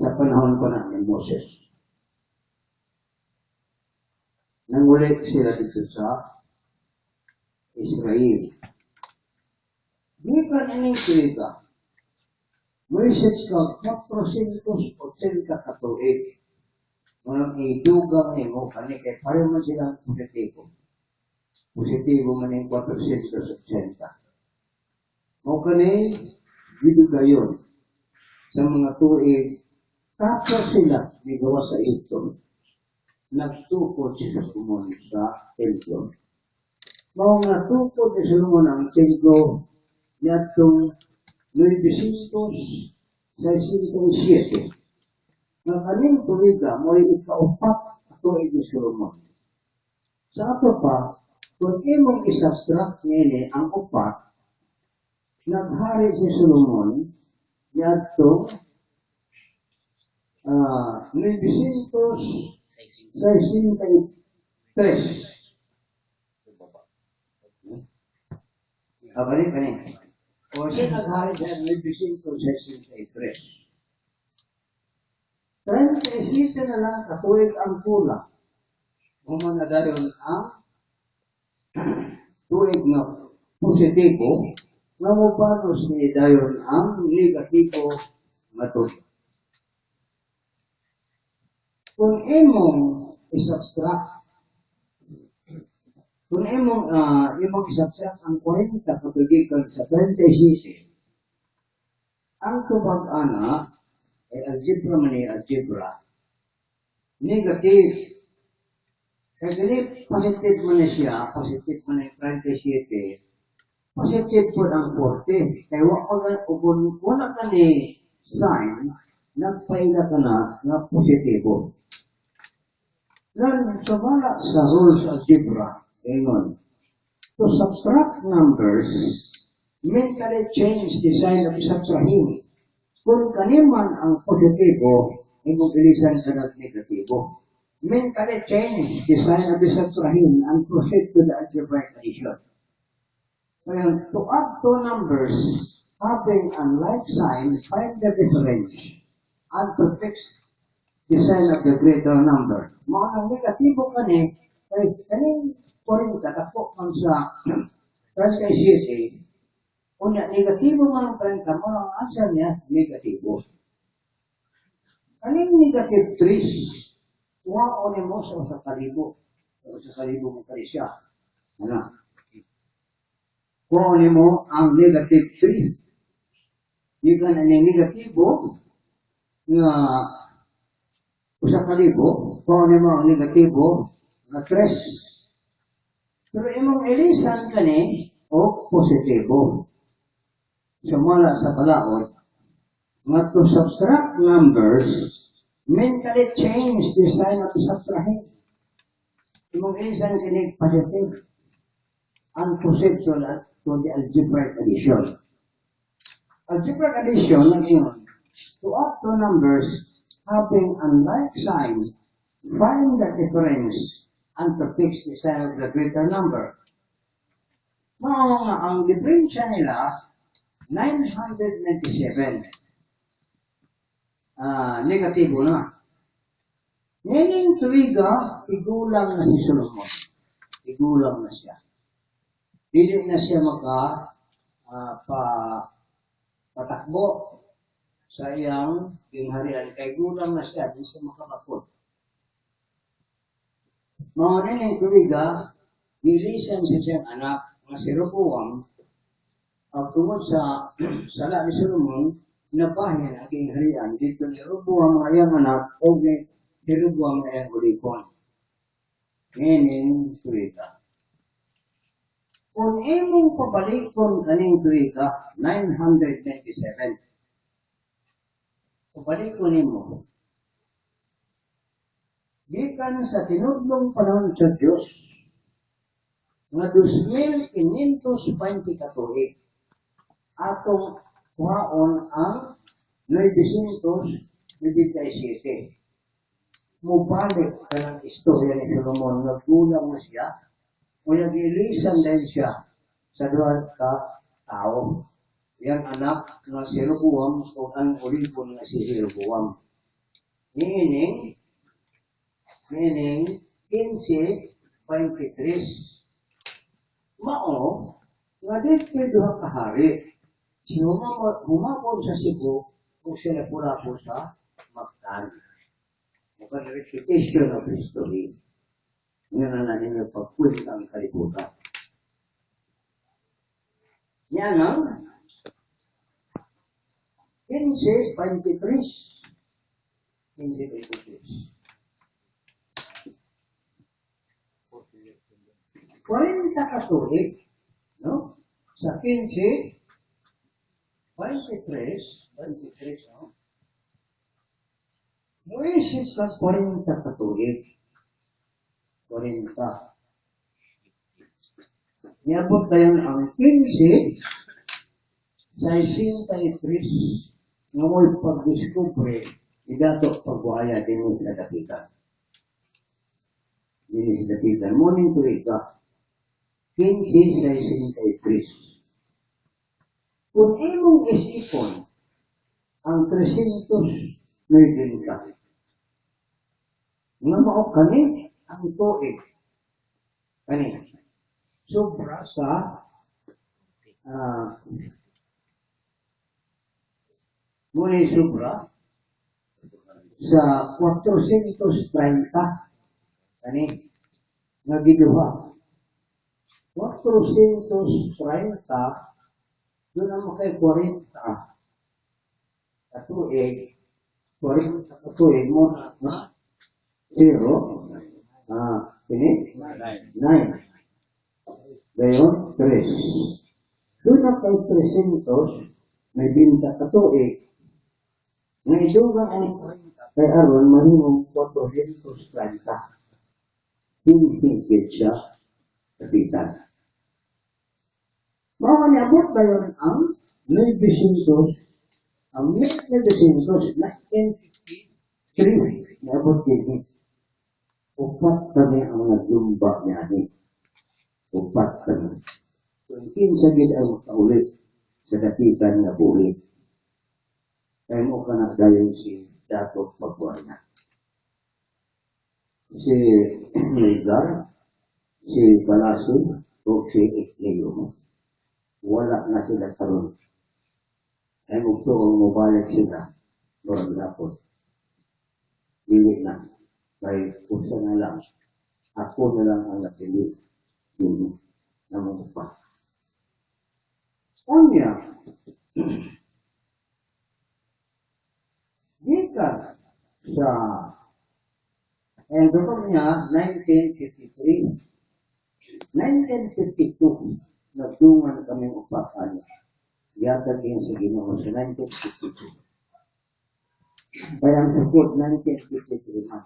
Sa panahon pa na ni Moses. Nangulit sila dito sa Israel. Gikan ining tuiga, moisip ka 480 ka tuig. Walang idugang nimo kani kay pareho man silang positibo. Positibo man yung 480. Mao kani gidugayon sa mga tuig tapos sila migawas sa Egypto. Nagtukod si Solomon sa templo. Mao nga tukod ni Solomon ang templo niadtong 967. Nga kaning tuiga mo'y ikaupat ka tuig ni Solomon. Sa ato pa, kung imong isubtract niini ang upat, naghari si Solomon niadtong 963. Ah, balik kani. O siya naghari siya 963. 37 na lang katuig ang kulang. Human na dayon ang tuig nga positibo, nga mobanos ni dayon ang negatibo nga tuig. Kung imong isubtract, kung imong isubtract ang 40 katuigan sa 37, ang tubag ana ay algebra man ni algebra. Negative. Kaya dili positive man ni siya, positive man ni 37, positive po ang 40. Kaya wala ka ni sign, nagpaila ka na nga positibo. Then, sumala sa rules algebra, ingon, to subtract numbers, mentally change the sign of subtrahing. Kung kaniman ang positibo, imong ilisan sa negatibo. Mentally change the sign of the subtrahing and proceed to the algebraic addition. Kaya to add two numbers having unlike sign, find the difference and to fix the sign of the greater number. Mao ang negatibo kani, kay kaning 40 dako man sa 37, unya negatibo man ang 30, mao ang answer niya negatibo. Kaning negative 3, kuhaon nimo sa 1,000. Sa 1,000 mo kani siya. Ano? Kuhaon nimo ang negative 3. Gikan ang negatibo nga 1,000, kuhaon nimo ang negatibo nga 3. Pero imong ilisan kani o positibo. Sumala sa balaod, nga to subtract numbers, mentally change the sign of the subtrahend. Imong ilisan kini positive. Ang proceed to the algebraic addition. Algebraic addition, ang ingon, to add two numbers having unlike signs, find the difference and to fix the sign of the greater number. Mao nga ang diferensya nila 997. Negatibo na. Meaning tuiga, tigulang na si Solomon. Tigulang na siya. Dili na siya maka pa patakbo sa iyang gingharian. Kay gulang na siya, di siya makabakod. Mao ning tuiga, gilisan sa siyang anak nga si Roboam, at tungod sa sala ni Solomon, nabahin ang gingharian dito ni Roboam nga iyang anak o ni Jeroboam nga iyang ulipon. Meaning tuiga. Kung imong pabalikon kaning tuiga, 997. Pabalikon nimo. Gikan sa tinudlong panahon sa Diyos, nga 2,520 ka tuig, atong kuhaon ang 997. Mubalik ka ng istorya ni Solomon, naggulang na siya, o nag-ilisan din siya sa duha ka tao. Yang anak nga si Roboam o ang ulipon nga si Jeroboam. Niining 15:23. Mao nga dito duha ka hari. Si Humabon sa Cebu ug si Lapu-Lapu sa Mactan. Mukhang repetition of history. Nga na ninyo pagkwenta ang kalibutan. Yan ang 15:23. 15:23. 40 katuig, no? Sa 15, 23, 23, no? Muisip sa 40 katuig. 40. Niabot dayon ang 15, 63, nga mo'y pagdiskubre ni Dato Pagbuaya din sa Dapitan. Din sa Dapitan. Morning to ka. 15:63. Kung imong isipon ang 309 ka, nga mao kani ang tuig. Kani. Sobra sa muna sobra sa 430 kani nga giduha. 430 doon ang makay 40 katuig, 40 katuig mo na nga 0 kini 9 dayon 3 doon na kay 300 may binta katuig nga idugang ang 40 kay aron mahimong 430. Hindi siya kapitan. Mao niabot dayon ang 900, ang 1953, niabot kini. Upat kami ang nagjumba niani. Upat kami. Kung kinsa gid ang makaulit sa Dapitan nga buhi. Kaya mo ka na dayon si Dato Pagbuaya. Si Negar, si Balasin, o si Ecleo. Wala na sila karon. Ay mugtuong mobalik sila. Murag lapot. Dili na. Kay usa na lang. Ako na lang ang napili. Dili. Namumupa. Unya, gikan sa and doktor niya, 1953, 1952, nagdungan kami upat ano. Yatag yun sa Ginoo sa 1952. Kaya ang sukod, 1953 man.